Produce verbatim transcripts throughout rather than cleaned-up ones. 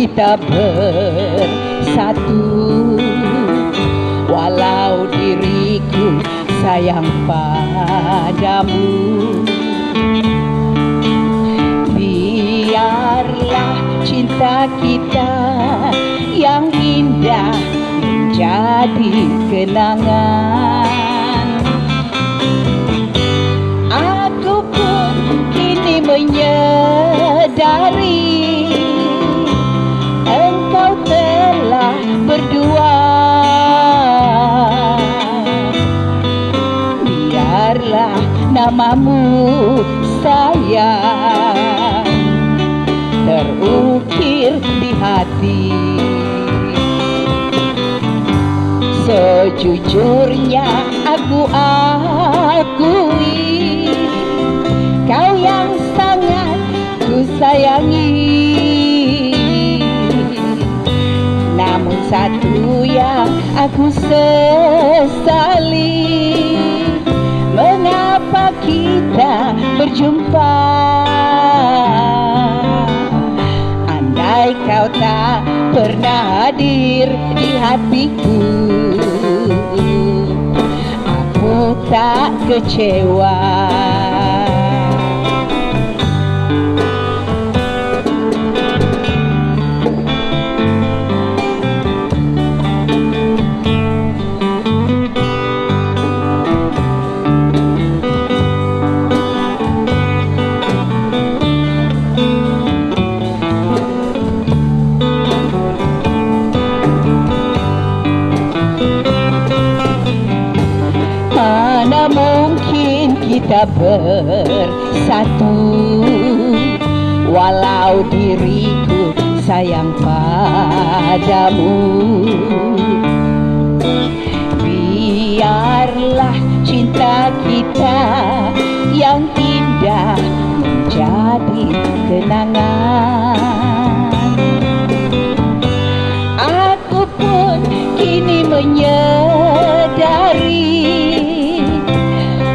Kita bersatu, walau diriku sayang padamu. Biarlah cinta kita yang indah menjadi kenangan. Aku pun kini menyedari engkau telah berdua. Biarlah namamu sayang terukir di hati. Sejujurnya aku akui, kau yang sangat ku sayangi. Namun satu yang aku sesali, mengapa kita berjumpa? Andai kau tak pernah hadir di hatiku, aku tak kecewa. Mana mungkin kita bersatu, walau diriku sayang padamu. Biarlah cinta kita yang indah menjadi kenangan. Aku pun kini menyedari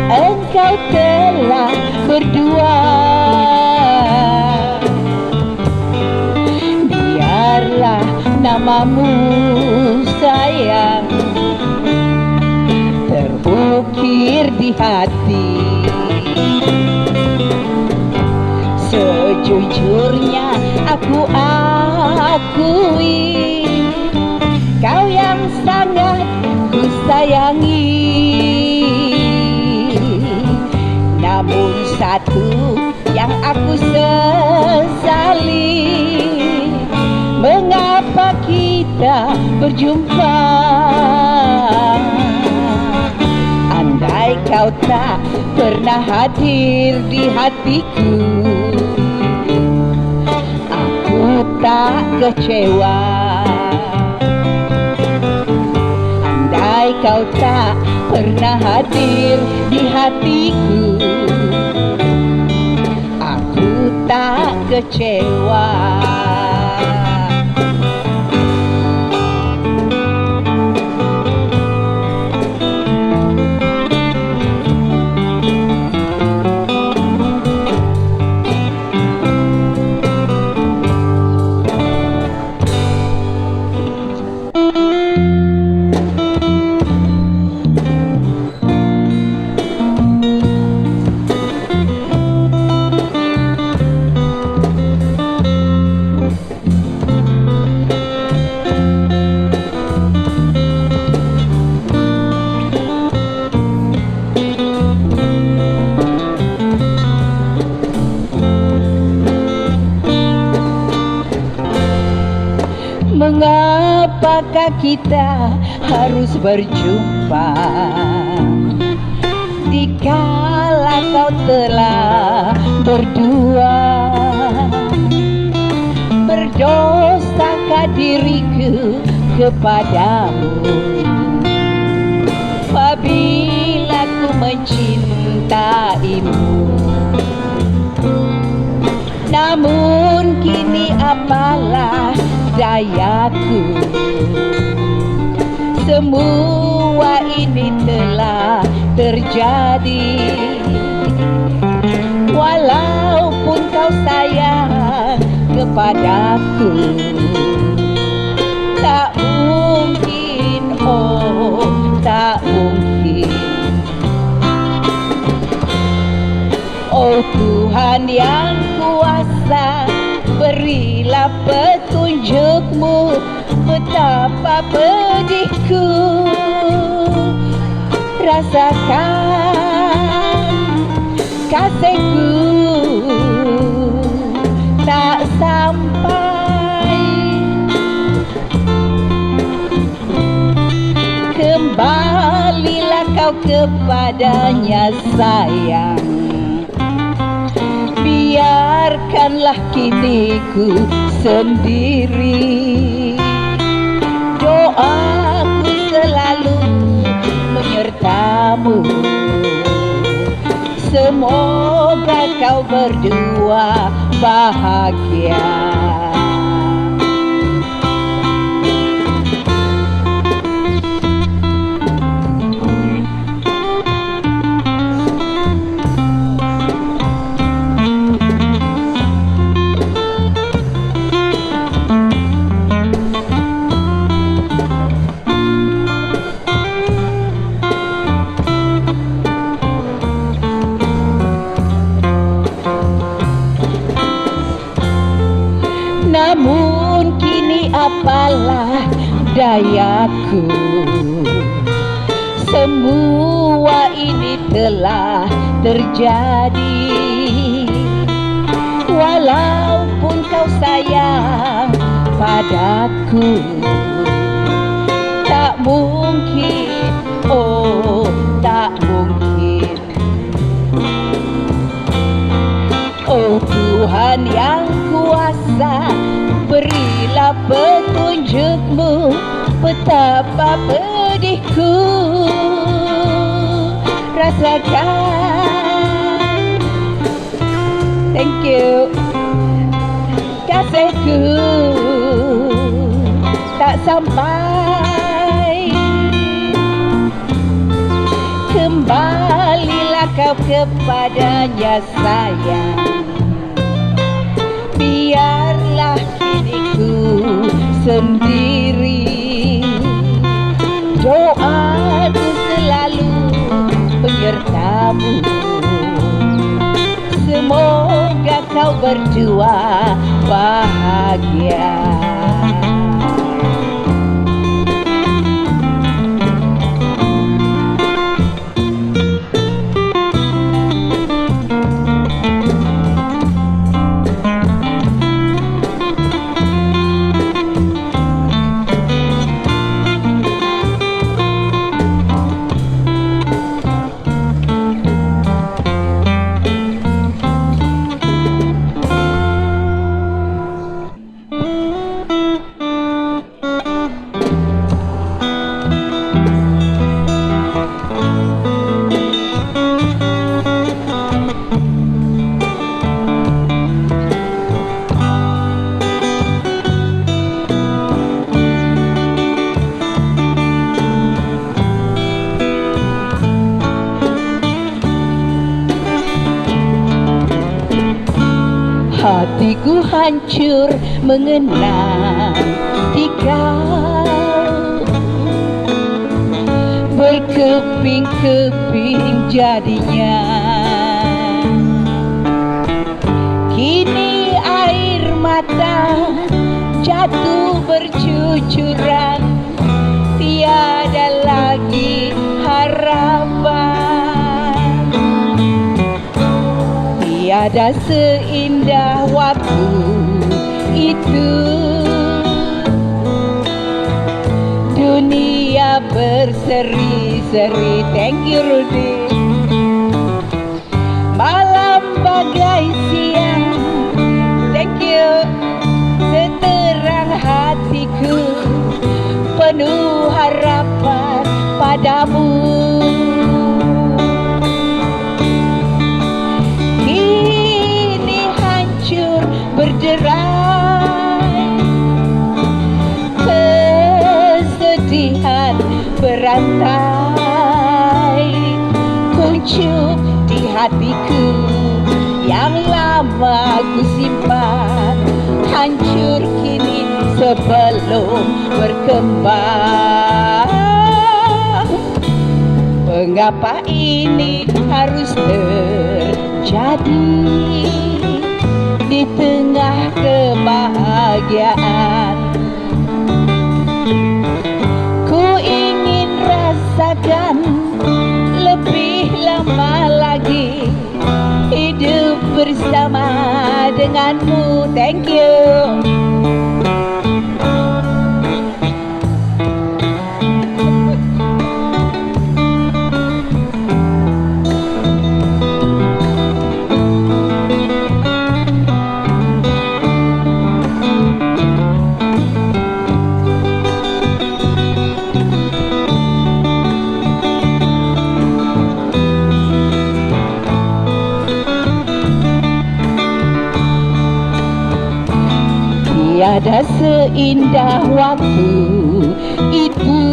engkau telah berdua. Biarlah namamu sayang terukir di hati. Sejujurnya aku akui, kau yang sangat ku sayangi. Namun satu yang aku sesali, mengapa kita berjumpa? Andai kau tak pernah hadir di hatiku, aku tak kecewa. Andai kau tak pernah hadir di hatiku, aku tak kecewa. Mengapakah kita harus berjumpa dikala kau telah berdua? Berdosakah diriku kepadamu apabila ku mencintaimu? Namun kini apalah dayaku, semua ini telah terjadi. Walaupun kau sayang kepadaku. Tak mungkin, oh, tak mungkin. Oh Tuhan yang kuasa, berilah petunjuk-Mu. Betapa pedihku, rasakan kasihku tak sampai. Kembalilah kau kepada-Nya, sayang. Biarkanlah kini ku sendiri. Doaku selalu menyertamu. Semoga kau berdua bahagia. Namun kini apalah dayaku, semua ini telah terjadi. Walaupun kau sayang padaku, tak mungkin, oh, tak mungkin. Oh Tuhan yang kuasa, berilah petunjuk-Mu. Betapa pedihku rasakan. Thank you. Kasihku tak sampai. Kembalilah kau kepada-Nya, sayang. Biarlah kini ku sendiri. Doaku selalu menyertamu. Semoga kau berdua bahagia. Hatiku hancur mengenang dikau, berkeping-keping jadinya. Kini air mata jatuh bercucuran, tiada lagi harapan. Tiada seindah waktu itu. Dunia berseri-seri. Thank you, Rudy. Malam bagai siang. Thank you. Seterang hatiku penuh harapan padamu. Kini hancur berderai, kesedihan berantai, kuncup di hatiku yang lama ku simpan. hancur kini sebelum berkembang. Mengapa ini harus terjadi di tengah kebahagiaan? Ku ingin rasakan lebih lama lagi hidup bersama denganmu. Thank you. Tiada seindah waktu itu,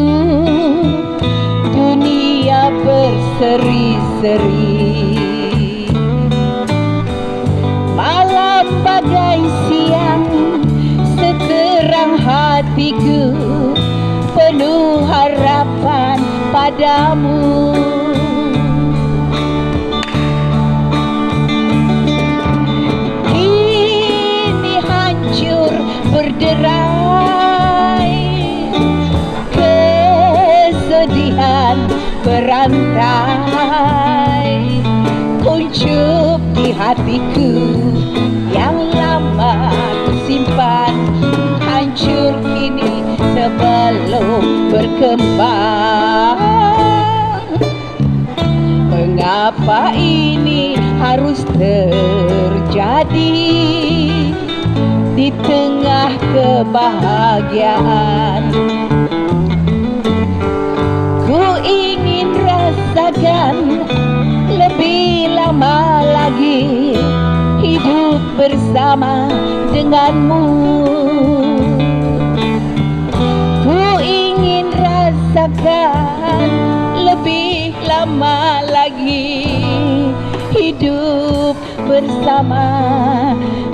dunia berseri-seri. Malam bagai siang, seterang hatiku, penuh harapan padamu. Kini hancur berderai, kesedihan berantai, kuncup di hatiku yang lama kusimpan, hancur kini sebelum berkembang. Mengapa ini harus terjadi di tengah kebahagiaan? Ku ingin rasakan lebih lama lagi hidup bersama denganmu. Ku ingin rasakan lebih lama lagi hidup bersama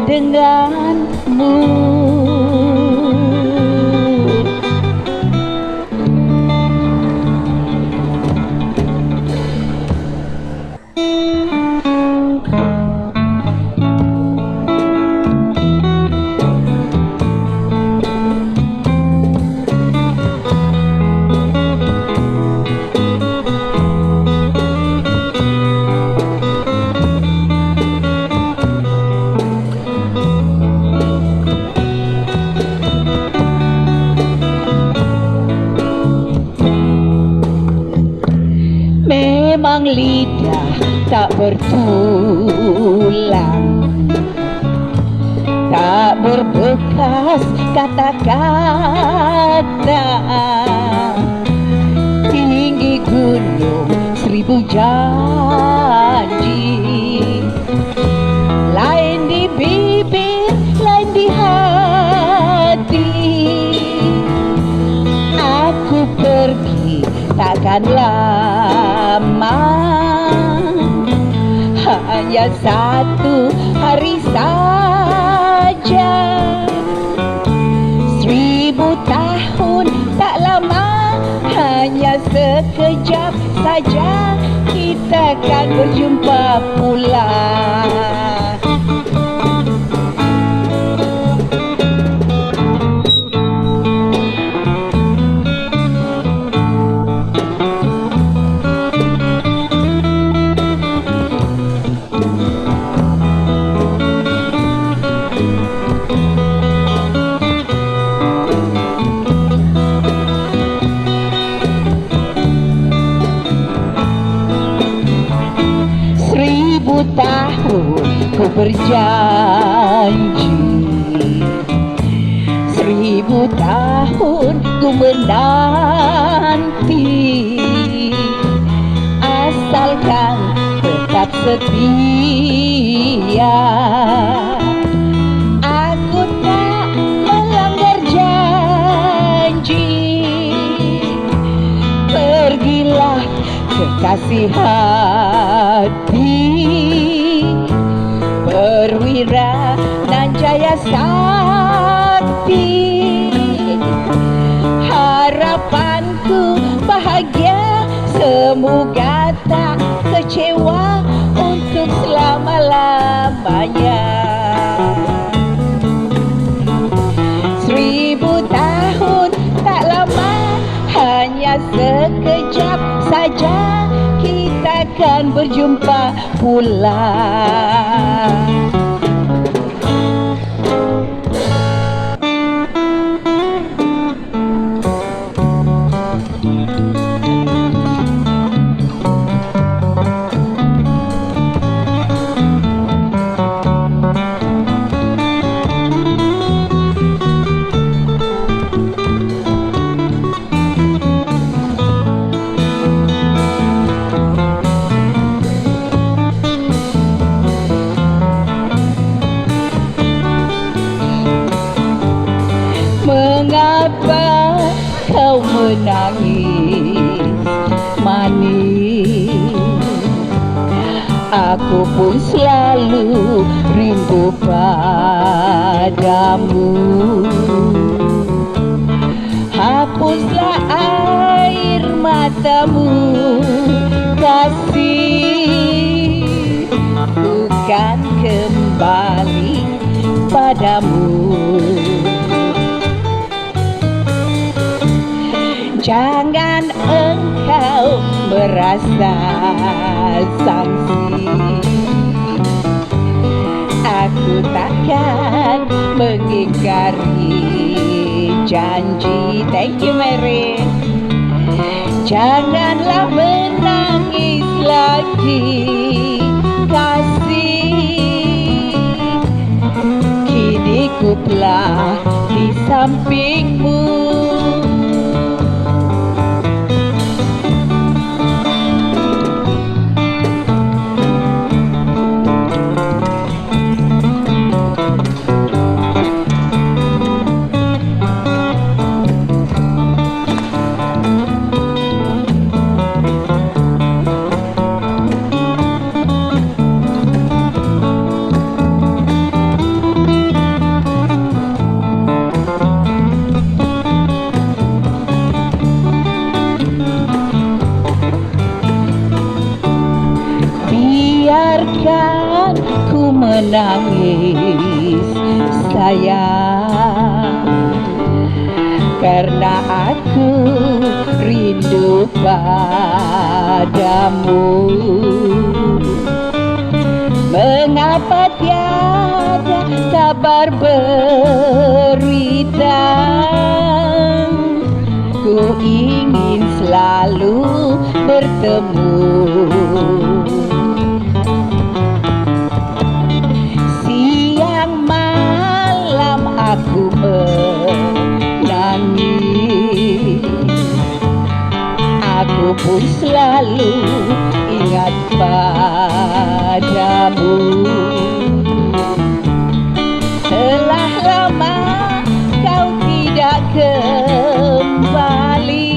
denganmu. Memang lidah tak bertulang, tak berbekas kata-kata, tinggi gunung seribu janji, lain di bibir, lain di hati. Aku pergi takkan lama, hanya satu hari saja. Seribu tahun tak lama, hanya sekejap saja, kita kan berjumpa pula. Seribu tahun ku berjanji, seribu tahun ku menanti, asalkan tetap setia. Aku tak melanggar janji. Pergilah kekasih hati, Perwira Nanjaya Sari. Hanya seribu tahun tak lama, hanya sekejap saja kita kan berjumpa pula. Mengapa kau menangis, manis? Aku pun selalu rindu padamu. Hapuslah air matamu, kasih, ku kan kembali padamu. Jangan engkau merasa sangsi. Aku takkan mengingkari janji. Thank you, Mary. Janganlah menangis lagi, kasih. Kini ku telah di sampingmu. Biarkan ku menangis, sayang, karena aku rindu padamu. Mengapa tiada kabar berita? Ku ingin selalu bertemu. Siang malam aku menangis. Aku pun selalu ingat padamu. Telah lama kau tidak kembali.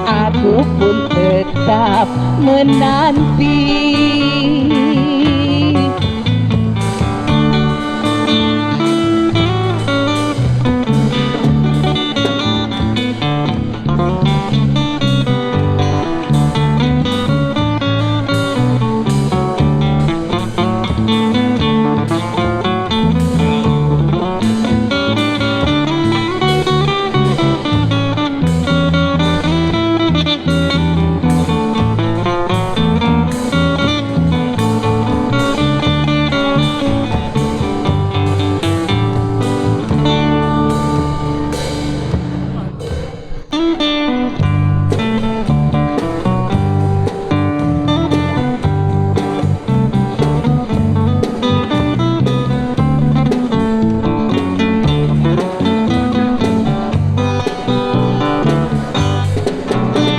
Aku pun tetap menanti.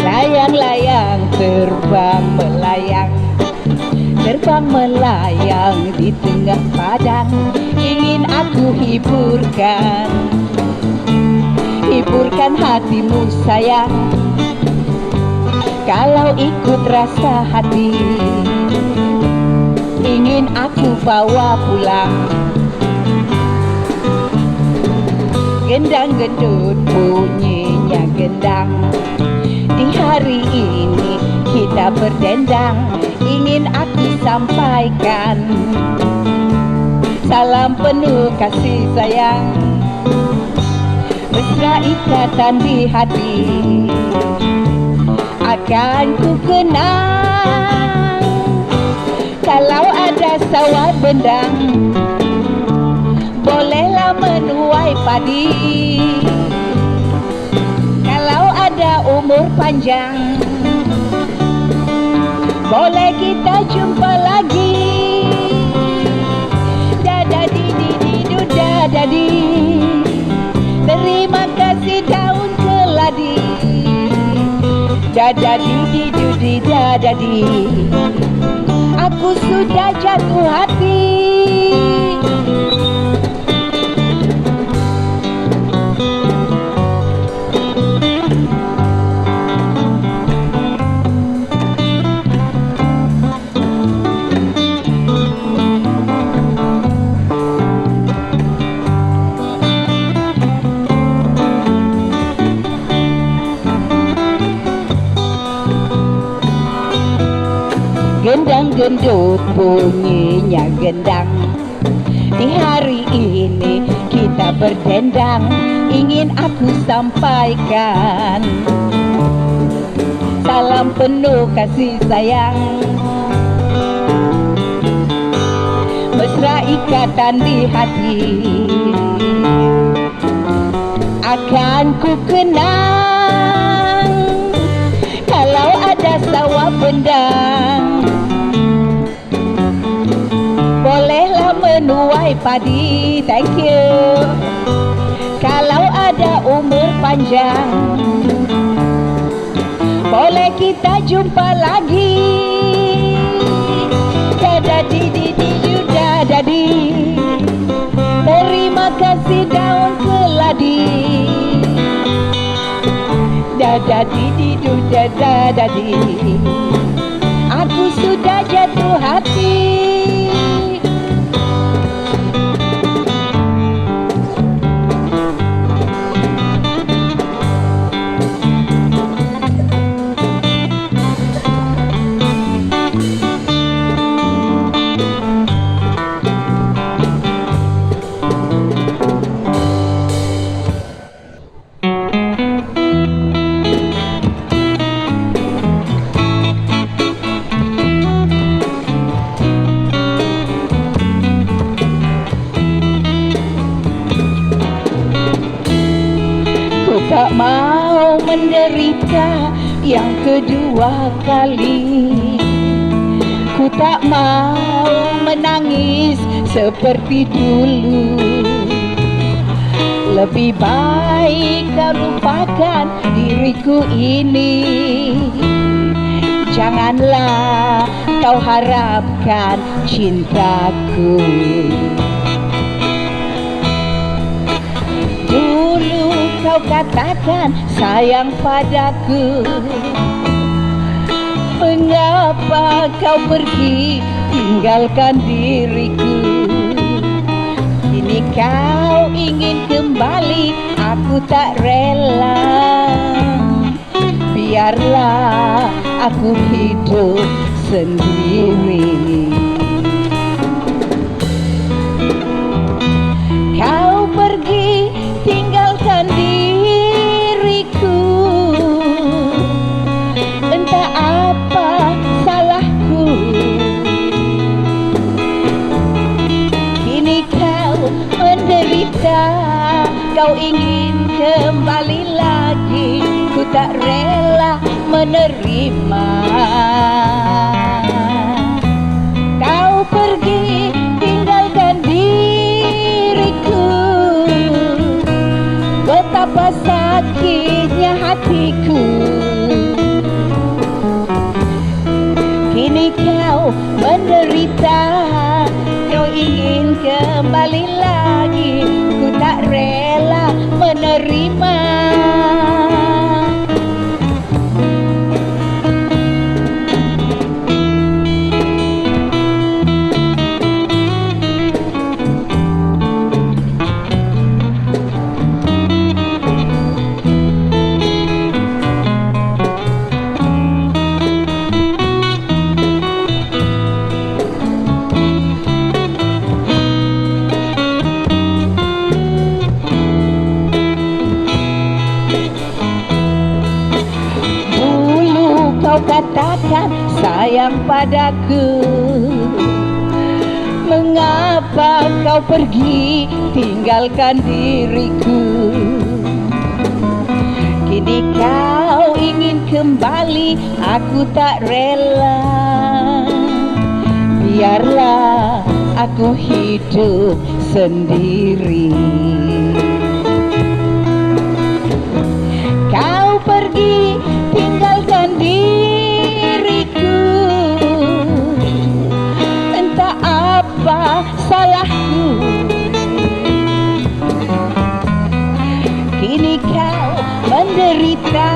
Layang-layang terbang melayang, terbang melayang di tengah padang, ingin aku hiburkan, hiburkan hatimu, sayang. Kalau ikut rasa hati, ingin aku bawa pulang. Gendang gendut bunyinya gendang, di hari ini kita berdendang. Ingin aku sampaikan salam penuh kasih sayang, mesra ikatan di hati. Akan ku kenang kalau ada sawah bendang, bolehlah menuai padi. Kalau ada umur panjang, boleh kita jumpa lagi. Dadadi didi du dadadi. Terima kasih daun keladi. Dadadi didi du dadadi. Aku sudah jatuh hati. Gendang gendut bunyinya gendang. Di hari ini kita berdendang, ingin aku sampaikan salam penuh kasih sayang, mesra ikatan di hati. Akan ku kenang kalau ada sawah bendang, bolehlah menuai padi. Thank you. Kalau ada umur panjang, boleh kita jumpa lagi. Dadadi didi du dadadi. Terima kasih daun keladi. Dadadi didi du dadadi. Aku sudah jatuh hati. Ku tak mau menderita yang kedua kali. Ku tak mau menangis seperti dulu. Lebih baik kau lupakan diriku ini. Janganlah kau harapkan cintaku. Dulu kau katakan sayang padaku. Mengapa kau pergi tinggalkan diriku? Kini kau ingin kembali, aku tak rela. Biarlah aku hidup sendiri. Kau pergi tinggalkan diriku. Entah apa salahku. Kini kau menderita, kau ingin kembali lagi. Ku tak rela menerima. Kau pergi tinggalkan diriku. Betapa sakitnya hatiku. Kini kau menderita, kau ingin kembali lagi. Ku tak rela menerima. Katakan sayang padaku. Mengapa kau pergi tinggalkan diriku? Kini kau ingin kembali, aku tak rela. Biarlah aku hidup sendiri. Kau pergi tinggalkan diriku, entah apa salahku. Kini kau menderita,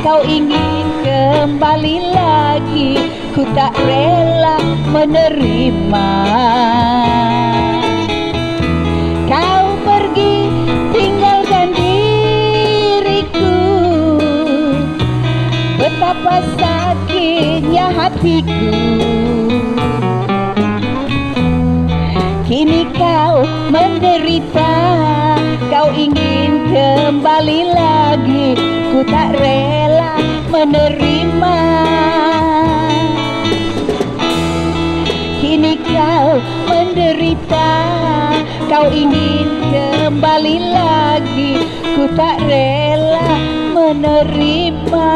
kau ingin kembali lagi. Ku tak rela menerima. Kau pergi tinggalkan diriku. Betapa sakitnya hatiku. Kini kau menderita, kau ingin kembali lagi. Ku tak rela menerima. Kini kau menderita, kau ingin kembali lagi. Ku tak rela menerima.